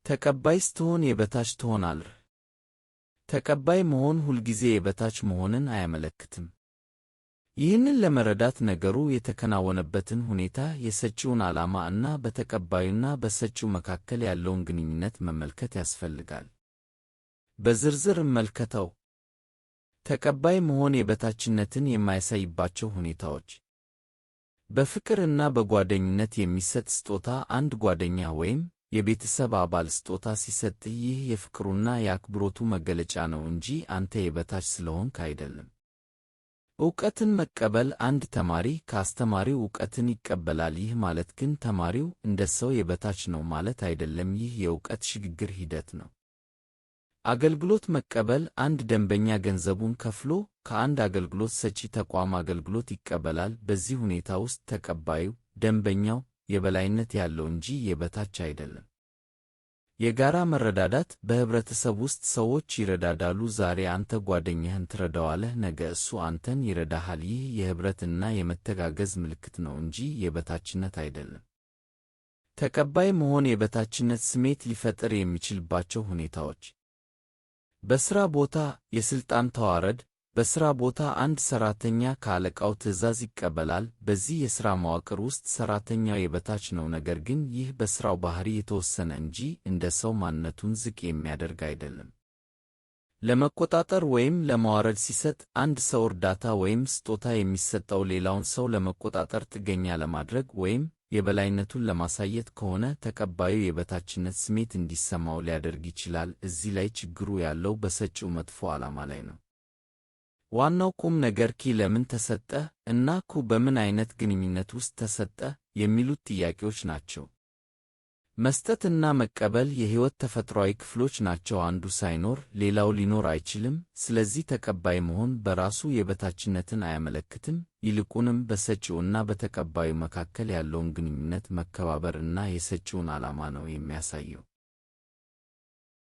ተቀባይ ስትሆን የበታች ትሆናለህ። ተቀባይ መሆን ሁልጊዜ የበታች መሆንን አያመለክትም። ይህንን ለመረዳት ነገሩ የተከናወነበትን ሁኔታ፣ የሰጪውን ዓላማ እና በተቀባዩና በሰጪው መካከል ያለውን ግንኙነት መመልከት ያስፈልጋል። በዝርዝር እንመልከተው። ተቀባይ መሆን የበታችነትን የማያሳይባቸው ሁኔታዎች። በፍቅር እና በጓደኝነት የሚሰጥ ስጦታ። አንድ ጓደኛ ወይም የቤተሰብ አባል ስጦታ ሲሰጥህ ይህ የፍቅሩና የአክብሮቱ መገለጫ ነው እንጂ አንተ የበታች ስለሆንክ አይደለም። ዕውቀትን መቀበል። አንድ ተማሪ ከአስተማሪው ዕውቀትን ይቀበላል። ይህ ማለት ግን ተማሪው እንደ ሰው የበታች ነው ማለት አይደለም። ይህ የዕውቀት ሽግግር ሂደት ነው። አገልግሎት መቀበል። አንድ ደንበኛ ገንዘቡን ከፍሎ ከአንድ አገልግሎት ሰጪ ተቋም አገልግሎት ይቀበላል። በዚህ ሁኔታ ውስጥ ተቀባዩ፣ ደንበኛው፣ የበላይነት ያለው እንጂ የበታች አይደለም። የጋራ መረዳዳት። በህብረተሰብ ውስጥ ሰዎች ይረዳዳሉ። ዛሬ አንተ ጓደኛህን ትረዳዋለህ፣ ነገ እሱ አንተን ይረዳሃል። ይህ የህብረት እና የመተጋገዝ ምልክት ነው እንጂ የበታችነት አይደለም። ተቀባይ መሆን የበታችነት ስሜት ሊፈጥር የሚችልባቸው ሁኔታዎች። በሥራ ቦታ የሥልጣን ተዋረድ። በሥራ ቦታ አንድ ሠራተኛ ከአለቃው ትዕዛዝ ይቀበላል። በዚህ የሥራ መዋቅር ውስጥ ሠራተኛው የበታች ነው፣ ነገር ግን ይህ በሥራው ባህሪ የተወሰነ እንጂ እንደ ሰው ማንነቱን ዝቅ የሚያደርግ አይደለም። ለመቆጣጠር ወይም ለማዋረድ ሲሰጥ። አንድ ሰው እርዳታ ወይም ስጦታ የሚሰጠው ሌላውን ሰው ለመቆጣጠር፣ ጥገኛ ለማድረግ ወይም የበላይነቱን ለማሳየት ከሆነ ተቀባዩ የበታችነት ስሜት እንዲሰማው ሊያደርግ ይችላል። እዚህ ላይ ችግሩ ያለው በሰጪው መጥፎ ዓላማ ላይ ነው። ዋናው ቁም ነገር ኪ ለምን ተሰጠ እና ኩ በምን አይነት ግንኙነት ውስጥ ተሰጠ የሚሉት ጥያቄዎች ናቸው። መስጠትና መቀበል የሕይወት ተፈጥሯዊ ክፍሎች ናቸው። አንዱ ሳይኖር ሌላው ሊኖር አይችልም። ስለዚህ ተቀባይ መሆን በራሱ የበታችነትን አያመለክትም። ይልቁንም በሰጪውና በተቀባዩ መካከል ያለውን ግንኙነት መከባበር እና የሰጪውን ዓላማ ነው የሚያሳየው።